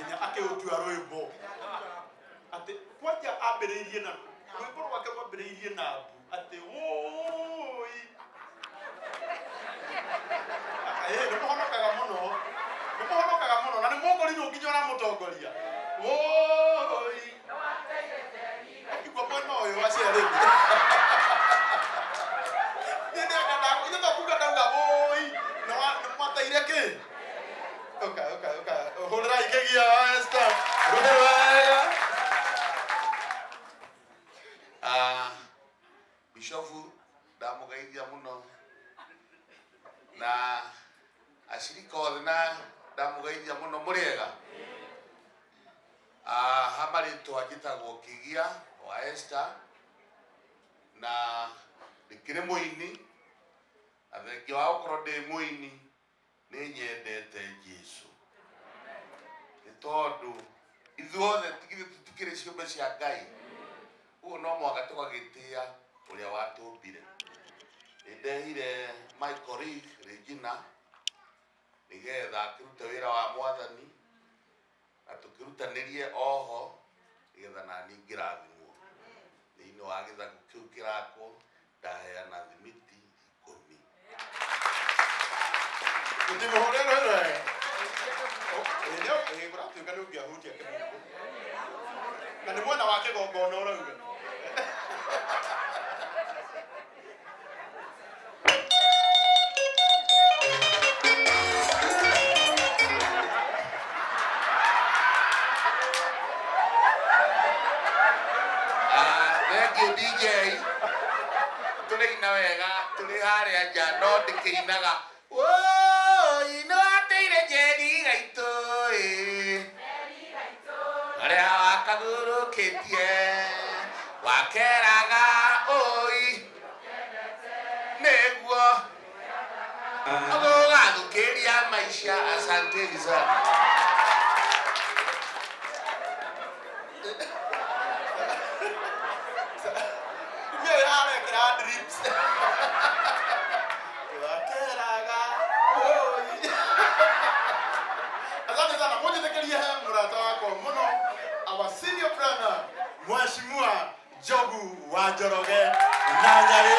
Nginya akĩũtua rwĩmbo. Atĩ kwanja ambĩrĩirie na rwĩmbo rwake rwambĩrĩirie na mbu atĩ wũi. Ĩĩ nĩ mũhonokaga mũno. Nĩ mũhonokaga mũno na nĩ mũkorirwo nginya ũramũtongoria. Wũi. Ũkigua mwena ũyũ aciarĩte. Niĩ nĩ ithuĩ to kuga ndauga wũi na nĩ mwateire kĩ? Ũka ũka ũka hũrĩrai kĩgia Esther. Rũhĩ wega. Ah, bishofu ndamũgeithia mũno na acirika othe na ndamũgeithia mũno mũrĩega. Ah, ha marĩtwa njĩtagwo Kĩgia wa Esther na ndĩkĩrĩ mũini na thengia wa gũkorwo ndĩ mũini nĩ nyendete Jesu nĩ tondũ ithuothe githĩ tũtikĩrĩ ciũmbe cia Ngai ũguo no mũhaka tũgagĩtĩa ũrĩa watũmbire. Nĩ ndehire my colleague Regina nĩgetha akĩrute wĩra wa mwathani na tũkĩrutanĩrie oho nĩgetha nani ngĩrathimwo thĩinĩ wa gĩthaku kĩu kĩrakwo ndaheana thimiti ikũmi. Ũtimũhũre rũhĩ wega. Ĩĩ kũratuĩka nĩ ũngĩahutia kĩmũkũ. Na nĩ mwena wa kĩgongona ũrauga. Ah, thengiũ DJ tũrĩina wega tũrĩ harĩa nja no ndĩkĩinaga woi nĩ wateire njeri gaitũ ĩ Arĩa wakagũrũkĩtie wakeraga ũi nĩguo ũgũgathũkĩria maica. Asanteni sana. Tumia ũyũ arekĩra drips. Wakeraga ũi. Asante sana. Mũnjĩtĩkĩrie he mũrata wakwa mũno our senior brother Mheshimiwa Njogu wa Njoroge na Nyarĩ.